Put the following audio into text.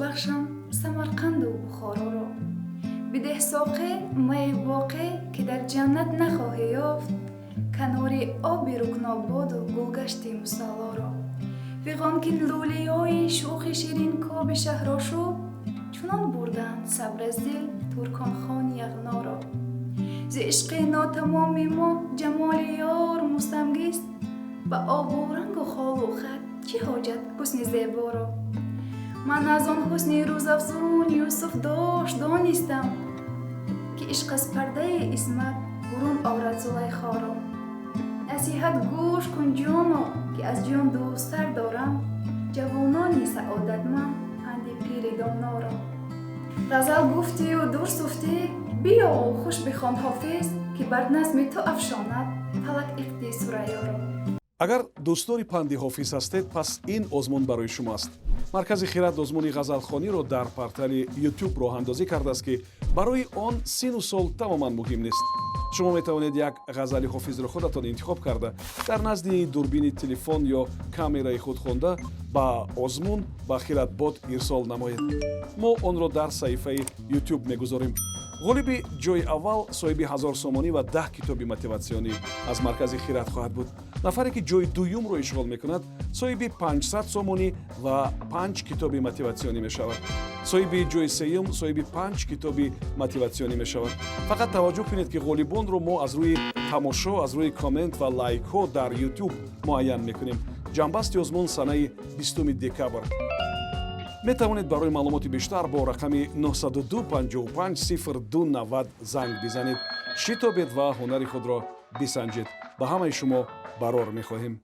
Бахшам Самарқанду Бухороро. Бидеҳ, соқӣ, майи боқӣ, ки дар ҷаннат нахоҳӣ ёфт канори оби Рукнободу гулгашти Мусаллоро. Фиғон кин лӯлиёи шӯхи ширинкоби шаҳрошӯб, чунон бурданд сабр аз дил туркон хони Яғноро. Зи ишқи нотамоми мо ҷамоли ёр мустамгист, ба обу рангу холу хат чӣ ҳоҷат ҳусни зеборо? Ман аз он ҳусни рӯзафзун Юсуф дошт донистам, ки ишқ аз пардаи исмат бурун орад Зулайхоро. Насиҳат гӯш кун, ҷоно, ки аз ҷон дӯсттар дорам ҷавонони саодатманд панди пири доноро. Ғазал гуфтию дур суфтӣ, биёву хуш бихон Ҳофиз, ки бар назми ту афшонад фалак иқди Сурайёро. Агар дӯстдори панди Ҳофиз ҳастед, пас ин озмун барои шумо аст. Маркази «Хирад» озмуни ғазалхониро дар портали YouTube роҳандозӣ кардааст, ки барои он сину сол тамоман муҳим нест. Шумо метавонед як ғазали Ҳофизро худатон интихоб карда, дар назди дурбини телефон ё камераи худ хонда, ба озмун ба Хиратбот ирсол намоед. Мо онро дар саҳифаи YouTube мегузорем. Ғолиби ҷои аввал соҳиби 1000 сомонӣ ва 10 китоби мотиватсионӣ аз маркази «Хират» хоҳад буд. Нафаре ки ҷои дуюмро ишғол мекунад, соҳиби 500 сомонӣ ва панҷ китоби мотиватсионӣ мешавад. Соҳиби ҷои сеюм соҳиби панҷ китоби мотиватсионӣ мешавад. Фақат таваҷҷӯҳ кунед, ки ғолибонро мо аз рӯи тамошо, аз рӯи коммент ва лайкҳо дар YouTube муайян мекунем. Ҷамъбасти озмун санаи 20 декабр. Метавонед барои маълумоти бештар бо рақами 902 55 02 90 занг бизанед. Шитобед ва ҳунари худро бисанҷед. Ба ҳамаи шумо барор мехоҳем.